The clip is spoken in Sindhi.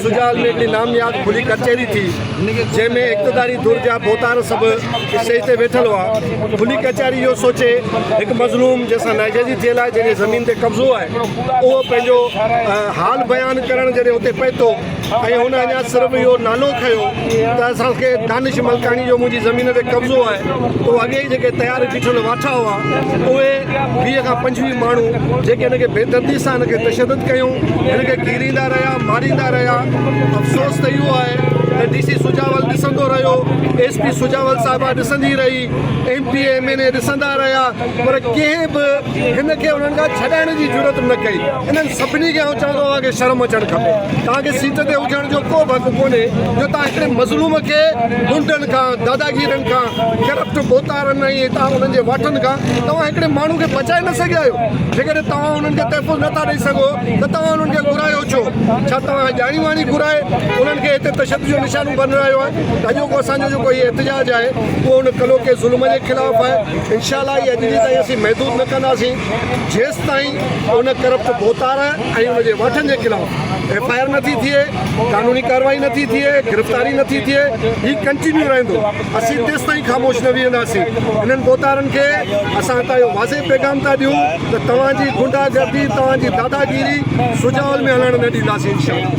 سجاول ۾ هڪڙي ناميات کلي ڪچهري ٿي، جنهن ۾ اقتداري ڌر جا ڀوتار سڀ اسٽيج تي ويٺل هئا. کلي ڪچهري اهو سوچي هڪ مظلوم جنهن سان ناجائزي ٿيل آهي، جنهن جي زمين تي قبضو آهي، اهو پنهنجو حال بيان ڪرڻ جڏهن اتي پهتو ۽ هن اڃا صرف اهو نالو کنيو ته اسان کي دانش ملڪاڻي جو منهنجي زمين تي قبضو آهي ته اڳي ئي جيڪي تيار بيٺل واٺا هئا اهي 20 کان 25 ماڻهو جيڪي هن کي بيدردي سان هن کي تشدد ڪيون هن کي گيريندا رهيا ماريندا رهيا. افسوس ته اهو آهي ته ڊي سي سجاول ڏسندو رهيو، ايس پي سجاول صاحبه ڏسندي رهي، M P A M N A ڏسندا رهيا پر ڪنهن به هن کي انهن کان ڇڏائڻ جي جرئت نه ڪئي. انهن سڀني کي آئون چوان ٿو اوهان کي شرم اچڻ کپي. توهان کي سيٽ تي هجڻ جو ڪو به حق ڪونهي جو توهان هڪڙي مظلوم کي غنڊن کان، داداگيرن کان، ڪرپٽ ڀوتارن ۽ توهان انهن جي واٺن کان توهان هڪڙي ماڻهو کي بچائي نه سگهيا آهيو. جيڪڏهن توهان انهن کي تحفظ نه ٿا ڏئي سگهو ته توهان انهن کي گهرايو ڇو؟ ڇا توهان ڄاڻي واڻي گهرائي انهن کي هتي تشدد جو نشانو بنرايو آهي؟ ته اڄوڪو اسان جو جيڪو هي احتجاج آهي اهو ان ڪلهوڪي ظلم جي خلاف آهي. انشاء الله هي اڄ ڏينهن تائين اسين محدود نه ڪنداسين جيستائين ان ڪرپٽ ڀوتار ۽ ان جي واٺن جي خلاف ايف I R نٿي ٿئي، قانوني ڪارروائي نٿي ٿئي، گرفتاري نٿي ٿئي، هي ڪنٽينيو رهندو. اسين تيستائين خاموش نه ويهنداسين. انهن ڀوتارن کي اسان هتان اهو واضح پيغام ٿا ڏيون ته توهان جي غنڊا گردي، توهان جي داداگيري سجاول ۾ هلڻ نه ڏينداسين انشاء الله.